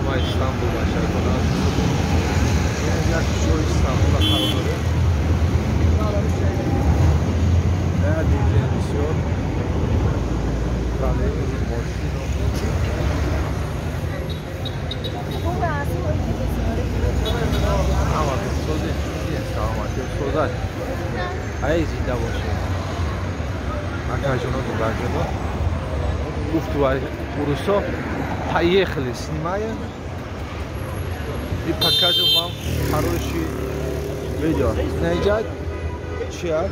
Салом Истанбул бачакона. Як ҷои Истанбул қарор дорем. Бисёр ай зинда бошед. Акаҷоно, дударҷоно. Гуфту урусо поехали, снимаем и покажем вам хороший видео. Наезжать чия?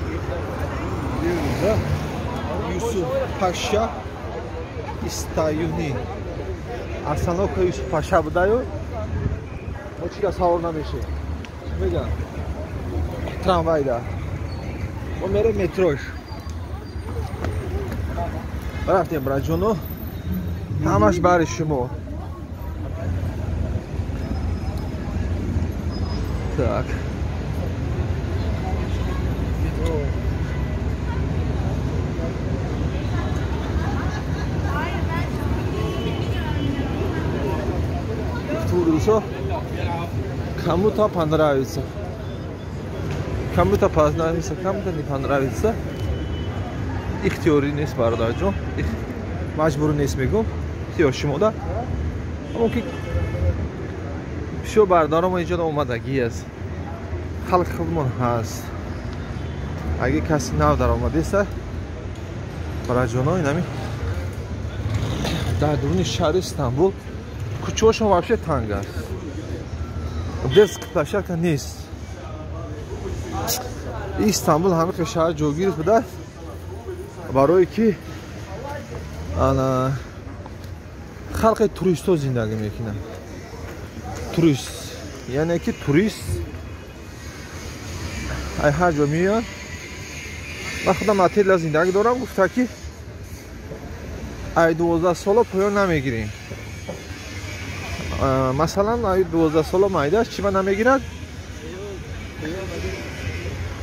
Юсуф Паша Истаюни. Остановка Юсуф Паша будаю. Мо чига савор намешем. Мегам. Трамвайда. Мо мерем метрош. Рафтем, браҷоно. Ҳамаш бари шумо. Так. Кому-то понравится. Кому-то понравится, кому-то не понравится. Ихтиёрӣ нест, бародарҷон. Маҷбур нест, мегӯм. Ихтиёр шумода. Аммо ки бисёр бародаромо инҷо омадагӣ аст. Халқи худмон ҳаст. Агар каси нав даромадеста, бародарҷоно, инами дар дуруни шаҳри Истанбул кӯчаҳошон вообще танг аст. Детская площадка нест. Истанбул ҳамин шаҳр ҷойгир будааст барое ки ана халқи туристҳо зиндагӣ мекунанд. Турист, яъне ки турист ай ҳар ҷо меояд. Ман худам отелда зиндагӣ дорам, гуфта ки ай 12 сола поён намегирем. Масалан, ай 12 сола майдаш чима намегирад?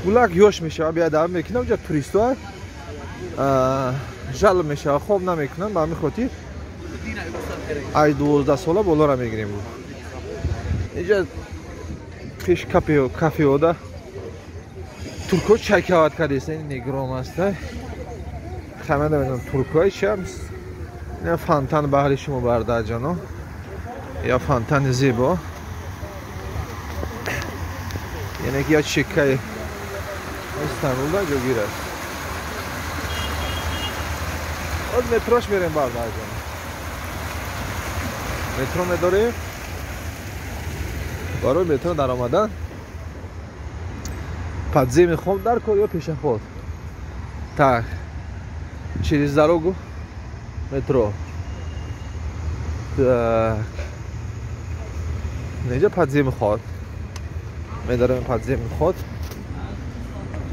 Гулак ёш мешавад, биадаб мекунад, уҷа туристҳо жалоб мешавад, хоб намекунанд. Ба ҳамин хотир ай 12 сола болора мегирем. Инҷа пеш кафеода туркҳо чай кават кардааст, ин негром аст. Хама намедонам туркҳои чиам. Ин фонтан баҳри шумо, бародарҷоно. Я фонтани зебо. Яъне ки я чекаи Истанбулда ҷойгир аст. Оз метрош мерем, бародарҷон. Метро медорем. Барои метро даромадан подземный ход дар кор ё пешоход. Так, через дорогу метро. Так, инҷа подземный ход. Медорем подземный ход.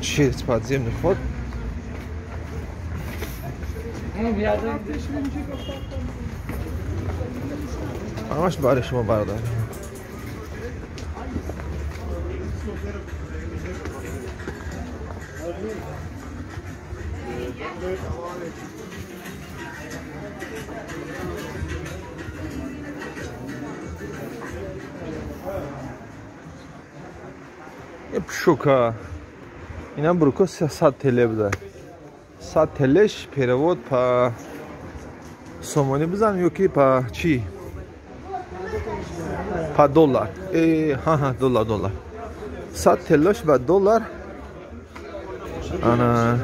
Через подземный ход. Ҳамаш бари шумо, бародар. Пшука. Инам бруко 100 ТЛ буда. 100 ТЛш перевод по сомонӣ бизан ё ки по чӣ? По доллар. Ха, доллар, доллар. 100 ТЛш ба доллар. Ана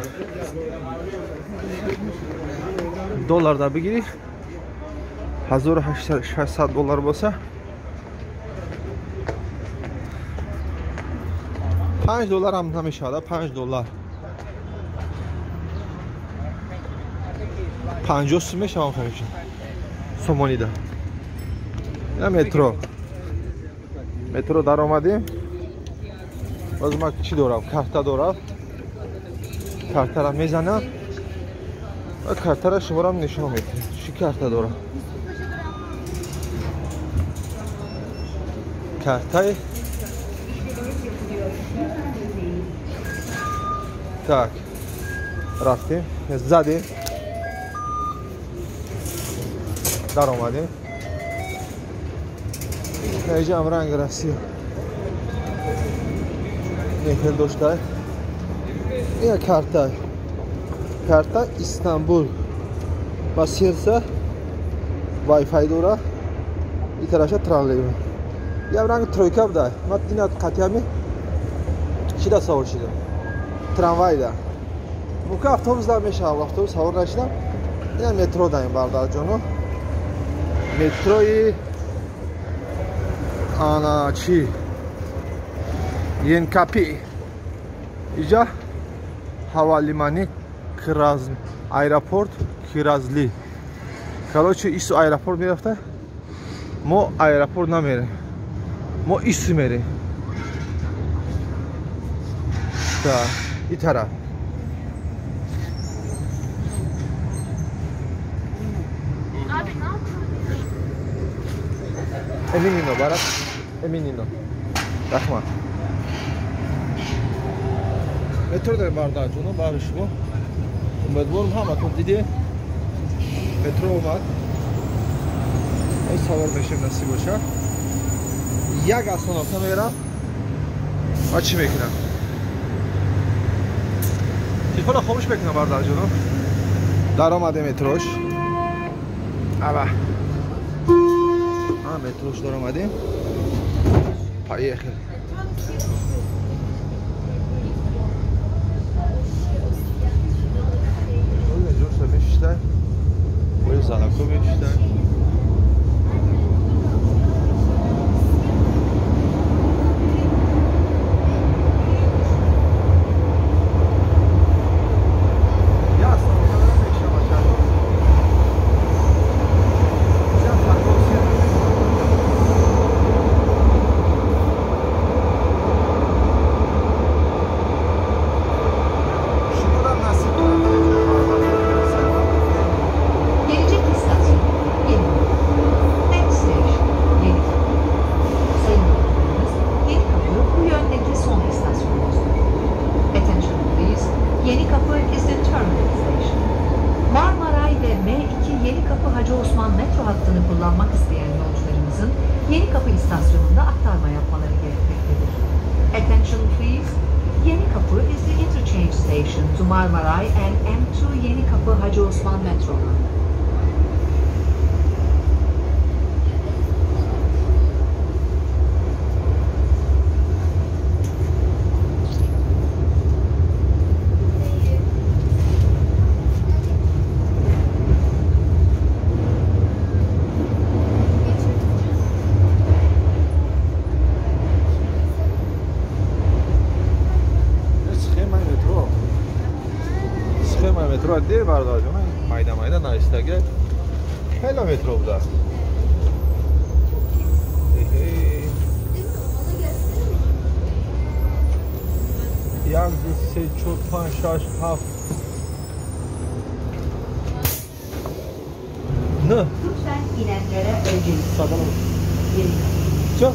доллар да бигирӣ 1600 доллар боса 5 доллар ҳам намешавад, 5 доллар. 50 сум мешавам ҳамеша. Сомонида. Ина метро. Метро даромадем. Боз ман чӣ дорам? Карта дорам. Картара мезанам. Ва картара шуморам нишон медиҳам. Чӣ карта дорам? Картаи Так, рафтем, задем, даромадем. Инҷа ҳам ранги Россия. Нехел доштай. Ина карта. Карта Истанбул. Ба сердца Wi-Fi дора. И тарафша троллейбус. Ям ранги тройка буда. Ман ина қатъиями чида савор шидам? Трамвайда. Мука автобус да мешавам, автобус савор нашидам. Ина метро даем бародарҷоно. Метрои ана чи? Енкапи. Иҷа ҳавалимани Кираз аэропорт Киразли. Короче, ису аэропорт мерафта. Мо аэропорт намерем. Мо ису мерем. Так, и тараф. Эминино, барат. Эминино. Рахмат. Метро дорем бародарҷоно, баҳри шумо. Умедворам ҳаматон дидед. Метро омад. Савор мешем насиб боша. Як остановка мерам. Ва чӣ мекунам? Телефонро хомӯш мекунам бародарҷоно. Даромадем метрош. Аба. Метрош даромадем. Поехали. Ҷоша мешиштай. Бои занако мешиштай. Attention please. Yenikapı is the interchange station to Marmaray and M2 Yenikapı Hacı Osman Metro line. Метро дер бародарҷон, майда майда наистага. Хеле метро буда. Як, ду, се, чор, панҷ, шаш, ҳафт. Не. Lütfen inenlere öncelik. Садам. Yenikapı. Чо?